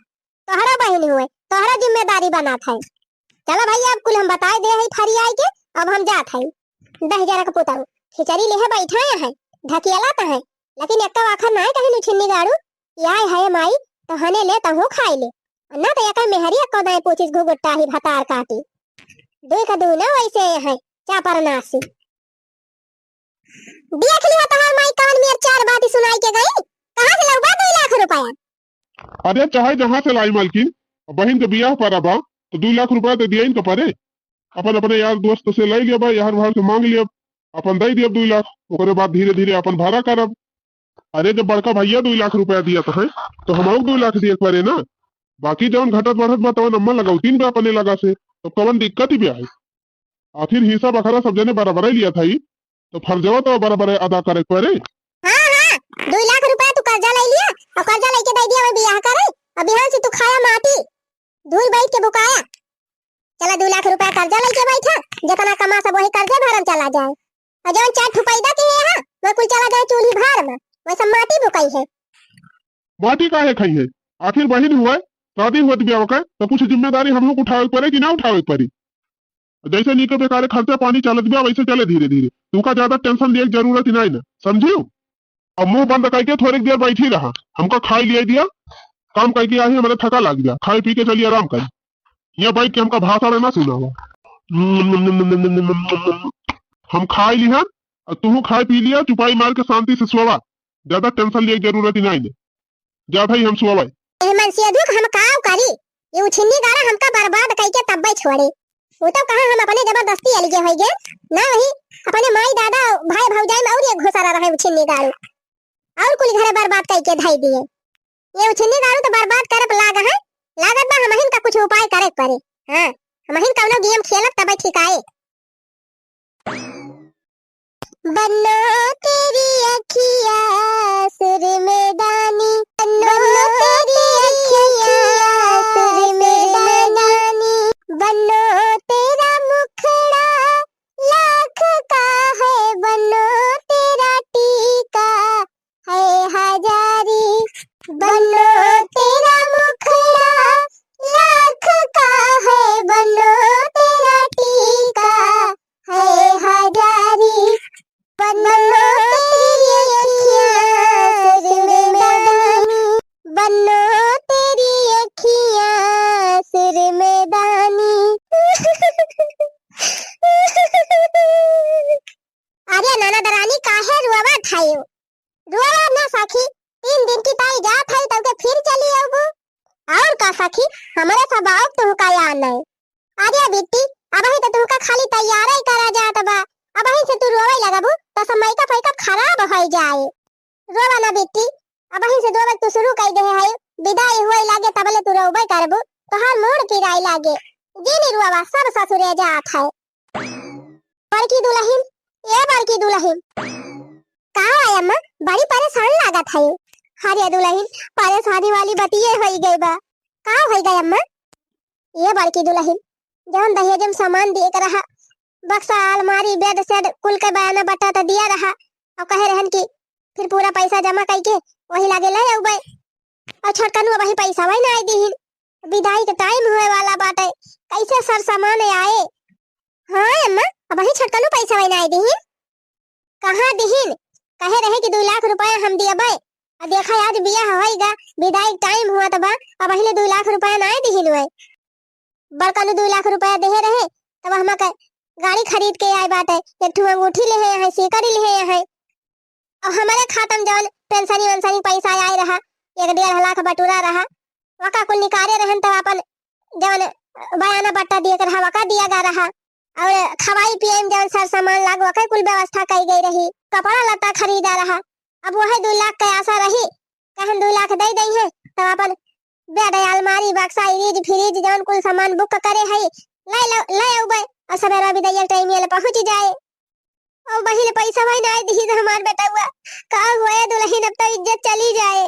तोहरा बहिन हुए, तोहरा जिम्मेदारी बनात है। चला भैया, अब कुल हम बताई दे है फरियाई के, अब हम जात है। दहिजरा के पुताऊ, खिचड़ी लेहे बैठा है, ढकेला त है, लेकिन एक्का आखर नाय कहिन उछिन्नी गाड़ू, कि आय है माई, तो हने ले, तहूँ खाई ले। ना तो एकर मेहरी एक्को दाएं पूछिस घुघुट्टा ही भतार काटी। दुई का दुई ना वैसे है, चापरनासी। देख लिहा तोहार माई कवन मेर चार बात सुनाई के गई। कहाँ से लउबा दुई लाख रुपया? अरे चाहे जहाँ से लाई मालकिन, बहिन के बियाह पर बा, तो दुई लाख रुपया तो दिया इनके परे। अपन अपने यार दोस्त से लाई लिया बा, यार बाहर से मांग लिया, अपन दे दिया दुई लाख, ओकरे बाद धीरे धीरे अपन भरा करब। अरे जब बड़का भैया दुई लाख रुपया दिया तो है, तो हमहू दुई लाख दिए के परे ना। बाकी जौन घटत बढ़त बा तवन अम्मा लगौतीन बा अपने लगा से, तो कवन दिक्कत ही बा है? आखिर हिस्सा बखरा सब जने बराबर लिया था ही, तो फर्जवा तो बराबर अदा करे के परे। हाँ, हाँ, दुई लाख रुपया तू कर्जा ले लिया, अउर कर्जा लेके दे दिया, वही बियाह करे, अउर बिहान से तू खाया माटी, धूल बैठ के भुकाया। चला, दुई लाख रुपया कर्जा लेके बैठा, जितना कमा सब वही कर्जे भरम चला जाए, अउर जौन चार ठो पैदा किहे है, वह कुल चला जाए चूल्ही भार में, वह सब माटी भुकाई है। माटी काहे खाई है? आखिर बहिन हुआ, शादी हुआ बियाह का, तो कुछ जिम्मेदारी हम लोग उठावे के परे कि ना उठावे के परी? जैसे नीके बेकारे खर्चा पानी चलत बा, वैसे चले धीरे धीरे। तुमका ज्यादा tension लिए के जरूरत ही नहीं ना, समझियो? अब मुंह बंद करके थोड़ी देर बैठी रहा, हमका खाई लिए दिया, काम करके आई, हमारे थका लाग गया, खाए पी के चलिए आराम कर। यहाँ बैठ के हमका भाषण ना सुनावा। हम खाई लिहन, और तुहू खाए पी लिया, चुपाई मार के शांति से सोवा, ज्यादा tension लिए के जरूरत ही नहीं है। जा भाई, हम सोवे। ए मनसेधू क हम काव करी? ये उछिन्नी गाड़ा हमका बर्बाद कइके तब्बे छोड़े। वो तो कहा हम अपने जबरदस्ती अलगे होइगे, ना वही अपने माई दादा भाई भौजाई में और ये घुसरा रहे उछिन्नी गाड़ू। और कुल घरे बर्बाद कइके धई दिए। ये उछिन्नी गाड़ू तो बर्बाद करब लाग है, लागत बा हमहिन का कुछ उपाय करे के परे। हाँ, हमहिन कौनो game खेलब तबे ठिकाए। बन्नो तेरी अखियाँ सुरमैदानी, बन्नो तेरी अखियाँ सुरमैदानी, बन्नो तेरा मुखड़ा लाख का है, बन्नो तेरा टीका है हजारी, बन्नो तेरा मुखड़ा लाख का है, बन्नो तेरा टीका है हजारी, बन्नो तेरी अखियाँ सुरमैदानी, बन्नो तेरी अखियाँ सुरमैदानी। अरे ननद रानी, काहे रोवत हयो? रोवा ना सखी, तीन दिन की ताई जात है, तब के फिर चली आऊबू। और का सखी, हमरे सब आउब तुहका याद नहीं। अरे बिट्टी, अबही तो तुहका खाली तैयार ही करा जात बा, अबही से तू रोवे लगबू तो सब makeup वैकअप खराब हो जाए। रोवा ना बिट्टी, अबही से रोवे तू शुरू कर दे है, विदाई हुए लागे तबले तू रोवे करबू, तोहार मूड पिराई लागे। जिनी रोवा, सब ससुरे जात है। बड़की दुलहिन, ए बड़की दुलहिन। का है अम्मा, बड़ी परेशान लागत है। अरे दुलहिन, परेशानी वाली बतिये होई गई बा। का होई गई अम्मा? ए बड़की दुलहिन, जौन दहेज में सामान दिए के रहा, बक्सा, अलमारी, bed सेड, कुल के बयाना बट्टा त दिया रहा, और कहे रहन कि फिर पूरा पैसा जमा कइके वही लागे ले अउबे। और छोटकनू अबही पैसा वही ना आई दिहिन। विदाई के time हुए वाला बाटे, कैसे सर सामान आए? हाँ अम्मा, अबही छोटकनू पैसा वही ना आई दिहिन। कहाँ दिहिन? कहे रहे कि दुई लाख रुपया हम दियबे। आ देखा आज बियाह होइगा, विदाई के time हुआ त बा, अबही ले दुई लाख रुपया ना आई दिहिन हुए। बड़कनू दुई लाख रुपया देहे रहे, तब हमका गाड़ी खरीद के आए बाटे, एक ठो अंगूठी लेहे है, सीकड़ी लेहे है। और हमारे खाता में जौन पेंशनी वेंशनी पैसा आए रहा, एक डेढ़ लाख बटुरा रहा, वका कुल निकाले रहन, तब अपन जौन बयाना बट्टा दिए के रहा, वका दिया गा रहा। और खवाई पिए में जौन सर सामान लाग, वका कुल व्यवस्था कई गई रही, कपड़ा लत्ता खरीदा रहा। अब वही दुई लाख के आशा रही, कहन दुई लाख दे दई है, तब अपन bed, अलमारी, बक्सा, इरीज, फ्रिज, जौन कुल सामान book करे है, ले लो, ले अउबे, और सबेरा विदाई के time ये ले पहुँच जाए। ओ बहिन, पैसा भाई नाई दिहिस हमार बेटवा। का होए दुलहिन, अब तो इज्जत चली जाए।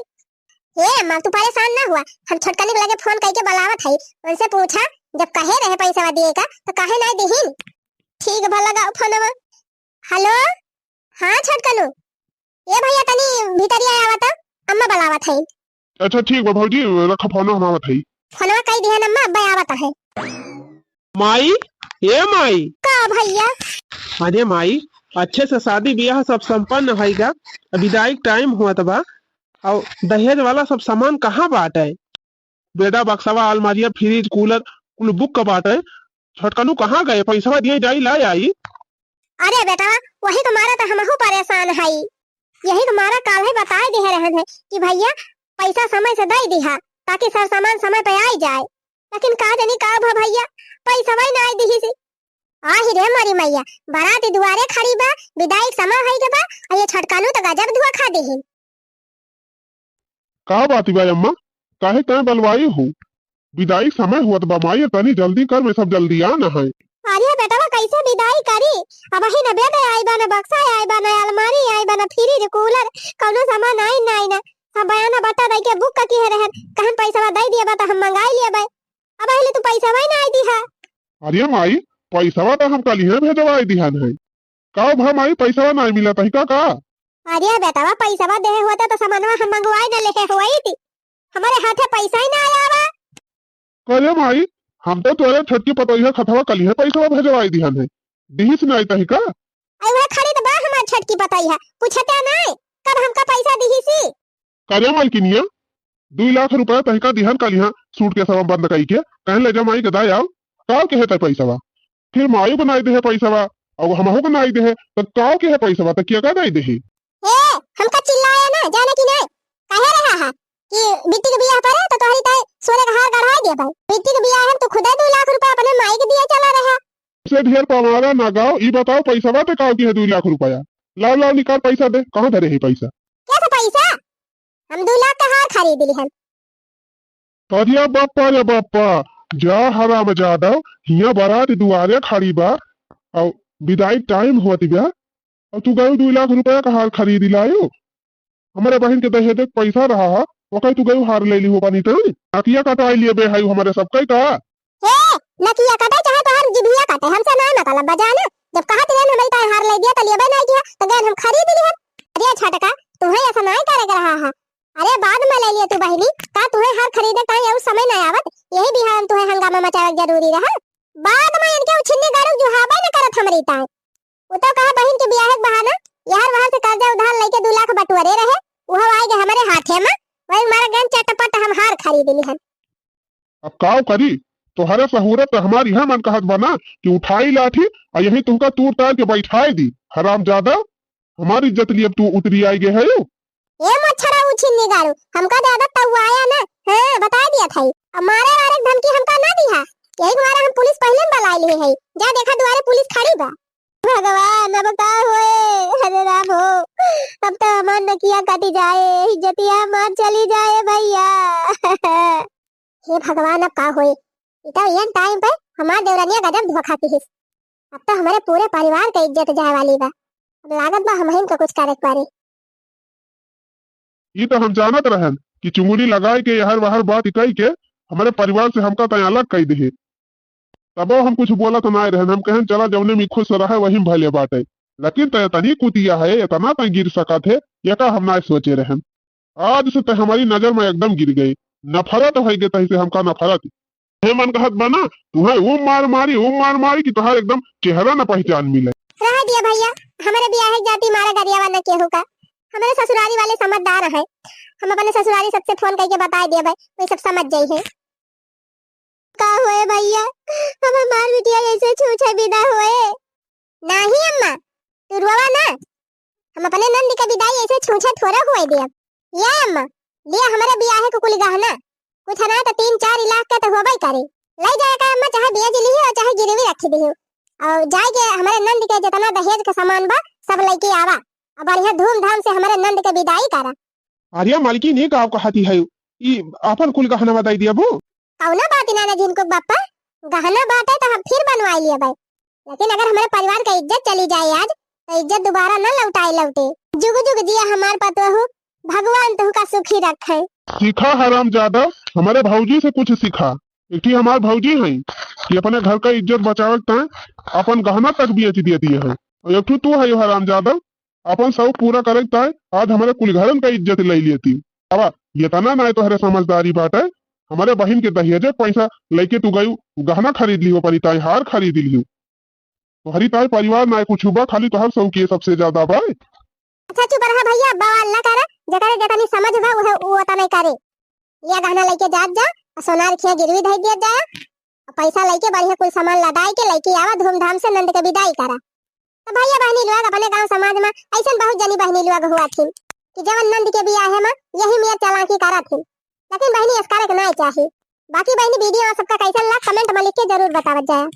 ए अम्मा, तू परेशान ना हुआ, हम छोटकनी के लगे फोन कइके बुलावत हई, उनसे पूछा, जब कहे रहे पैसा दिए का, तो काहे नाई दिहिन? ठीक बा, लगाओ फोनवा। हेलो, हाँ छोटकनू, ए भइया तनी भीतरिया आवा तो, अम्मा बुलावत हई। अच्छा ठीक बा भौजी, रखा फोन, हम आवत हई। फोनवा कई दिहन अम्मा, अब्बे आवत है। माई, ए माई। का भइया? अरे माई, अच्छे से शादी बियाह सब संपन्न होइगा, अब विदाई टाइम हुआ बा, और दहेज वाला सब सामान कहाँ बाटे? बेडा, बक्सवा, अलमारिया, फ्रिज, कूलर कुल बुक का बाटे। छोटकनू कहाँ गए? पैसवा दिए जाई, ला आई। अरे बेटवा, वही के मारा तो हमहू परेशान हई। यही के मारा काल्हे बताए दिहे रहन है कि भइया पैसा समय से दे दिहा, ताकि सब सामान समय पे आई जाए। लेकिन का जानी का भा भइया, पैसवा ही ना आई दिहिस। आहि रे मोरी मइया, बारात दुआरे खड़ी बा, विदाई के समय होई के बा, और ये छोटकनू तो गजब धोखा दिहिन। का बात बा अम्मा, काहे तैं बलवाई हो? विदाई समय हुअत बा माई, तनी जल्दी कर, मैं सब जल्दी आना है। अरे बेटवा, कैसे विदाई करी? अबहिन बेड आई बा ना, बक्सा आई बा ना, अलमारी आई बा ना, फ्रिज, कूलर, कौनो सामान आई ना, आई ना। सब बयाना बट्टा दई के बुक का किहे रहन, कहन पैसवा दे दिए बा तो हम मंगाई लिए बा। अबहिले तू पैसवा ही ना आई दिहा। अरे माई, पैसवा तो हम कल ही भेजवाई दिहन है। का भा माई, पैसवा नाई मिला तही का, का? अरे बेटवा, पैसवा देहे होते तो सामानवा हम मंगवाई न लेहे होइत। हमरे हाथे पैसा ही ना आया बा। करे माई, हम तो तोरे छोटकी पतोहिया खतवा कलिहे पैसवा भेजवाई दिहन है, दिहिस नाई तही का? अरे वह खड़ी तो बा हमार छोटकी पतोहिया, पूछते नाई, कब हमका पैसा दिहिसी? करे मलकिनिया, दुई लाख रुपया तहिका दिहन कलिहा सूटकेसवा बंद कइके, कहन ले जा माई के दाई आओ, काव के हेतै पैसवा? फिर माई को नाई देहे पैसवा, और हमहू को नाई देहे, तो काव के है पैसवा, तो क्या का नाई देहे? ए, हमका चिल्लाया ना, जाने की नहीं? कहे रहा है कि बिट्टी के बियाह परे तो तोहरी ताई सोने का हार गढ़ा दिया भाई। बिट्टी के बियाह हम तो खुदे दो लाख रुपया अपने माई के दिए चला रहा। से ढेर पवारा ना गाओ, ई बताओ पैसवा ते काव की है दुई लाख रुपया? लाओ, लाओ, निकाल पैसा दे, कहाँ धरे है पैसा? कैसे पैसा? हम दो लाख का हार खरीद लिहन। अरे बापा रे बापा, जा हरामजादा, हियां बारात दुआरे खड़ी बा, और विदाई टाइम होत बा, और तू गयो दो लाख रुपया का हार खरीद लायो। हमारे बहन के दहेज के पैसा रहा है, ओकर तू गयो हार ले ली हो पानी तो। नकिया कटाई लिए बे हाई हमारे सब कई का। हे, नकिया कटे चाहे तोहर जिभिया कटे, हमसे ना मतलब बजाना। जब कहत रहन हमरी ताई हार ले दिया, त लेबे नहीं किया, त गए हम खरीद लिहन। अरे छटका, तुम्हें ऐसा नहीं करे के रहा है। अरे बाद में ले लिया तू बहिनी, का तुम्हें हार खरीदे ताई और समय नहीं आवत, यही बिहान तुम्हें हंगामा मचावे के जरूरी रहा। बाद में इनके उछिन्नी गाड़ू जुहाबे न करत हमरी ताई। वो तो कहा बहिन के बियाह के बहाना, यार वहां से कर्जा उधार लेके दो लाख बटुअरे रहे, वो आए गए हमारे हाथे में, वही मारा गन चटपट हम हार खरीद लिहन। अब काव करी? तोहरे सहूरत त हमार इहे मन कहत बा ना कि उठाई लाठी अउ यहीं तुहका तूर तार के बैठाई दी। हरामजादा, हमार इज्जत लिए अब तू उतरी आई गे हयू। ए मच्छरा उछिन्नी गाड़ू, हमका ज्यादा तउआया ना। हाँ, बताई दिया था। अब मारे वारे के धमकी हमका ना दिहा। यही के मारे हम पुलिस पहिले न बुलाए लिए है। जा देखा दुआरे पुलिस खड़ी बा। भगवान, अब का होए? अरे राम हो, अब तो हमार नकिया कटी जाए, इज्जतिया हमार चली जाए भइया। हे भगवान, अब का होए? ई तो एन टाइम पे हमार देवरनिया गजब धोखा किहिस। अब तो हमरे पूरे परिवार के इज्जत जाए वाली बा। अब लागत बा हमहिन के कुछ करे के पड़ी। ई तो हम जानत रहन कि चुंगली लगाए के यहर वहर बात कई के हमरे परिवार से हमका तय अलग कई दिहे। तबो हम कुछ बोलत नाय रहन, हम कहन चला जौने में खुश रहे वही में भले बाटे। लेकिन तय तनी कुतिया है, इतना तय गिर सकत है, यका हम नाय सोचे रहन। आज से तय हमारी नजर में एकदम गिर गई। नफरत होइ गई तय से हमका नफरत। हे मन कहत बा ना, तुहे ऊ मार मारी, ऊ मार मारी कि तुहार एकदम चेहरा न पहचान मिले। रह दिया भइया, हमरे बियाहे के जाति मारे गरियावा न केहू का। हमरे ससुरारी वाले समझदार हैं, हम अपने ससुरारी सबसे फोन करके बताए दिया भाई, वही सब समझ जाई है। का होए भइया, अब हमार बिटिया ऐसे छूछे विदा होए? नाही अम्मा, तू रोवा ना, हम अपने नंद के विदाई ऐसे छूछे थोड़े हुए दिया। ये अम्मा, लिया हमारे बियाहे के कुल गहना, कुछ ना तो तीन चार लाख के तो होबे करे। ले जाए का अम्मा, चाहे बेच लिही और चाहे गिरवी रख दिही, और जाए के हमारे नंद के जितना दहेज के सामान बा सब लेके आवा, और बढ़िया धूमधाम से हमारे नंद के विदाई करा। अरे मालकिन, ई का कहती है, ई अपन कुल गहना बताई दिया बू। कौनो बात ना ना झिनकुक बापा, गहना बाटे तो हम फिर बनवाई लिया भाई, लेकिन अगर हमारे परिवार का इज्जत चली जाए आज, तो इज्जत दोबारा न लौटाए लौटे। जुग जुग जिया हमार पतोहू, भगवान तुहका सुखी रखे। सीखा हरामजादा, हमरे भौजी से कुछ सीखा। एक ठी हमार भौजी है कि अपने घर का इज्जत बचावे के ताय अपन गहना तक बेच देती है। और एक ठो तू है हरामजादा, अपन शौक पूरा करे के ताय आज हमरे कुल घरन का इज्जत ले लेती। अब इतना ना तोहरे समझदारी बाटे, हमरे बहिन के दहेजे पैसा लेके तू गयू गहना खरीद लियो, अपनी ताय हार खरीद लियो। तोहरी ताय परिवार ना कुछ बा, खाली तोहर शौक ये सबसे ज्यादा बा। अच्छा चुप रहा भैया, बवाल ना करा, जकरे जतनी समझ बा उहे उ ओतने करे। लिया गहना लेके जात जा, और सोनार खिया गिरवी धई दिया जाए, और पैसा लेके बढ़िया कुल सामान लदाई के लेके आवा, धूमधाम से नंद के विदाई करा। तो भैया बहनी लोग, अपने गांव समाज में ऐसन बहुत जनी बहनी लोग हुआ थी कि जवन नंद के बियाह में यही मेर चालाकी करा थी, लेकिन बहनी एस करे के ना चाही। बाकी बहनी वीडियो सबका कैसन लग, कमेंट में लिख के जरूर बतावत जाए।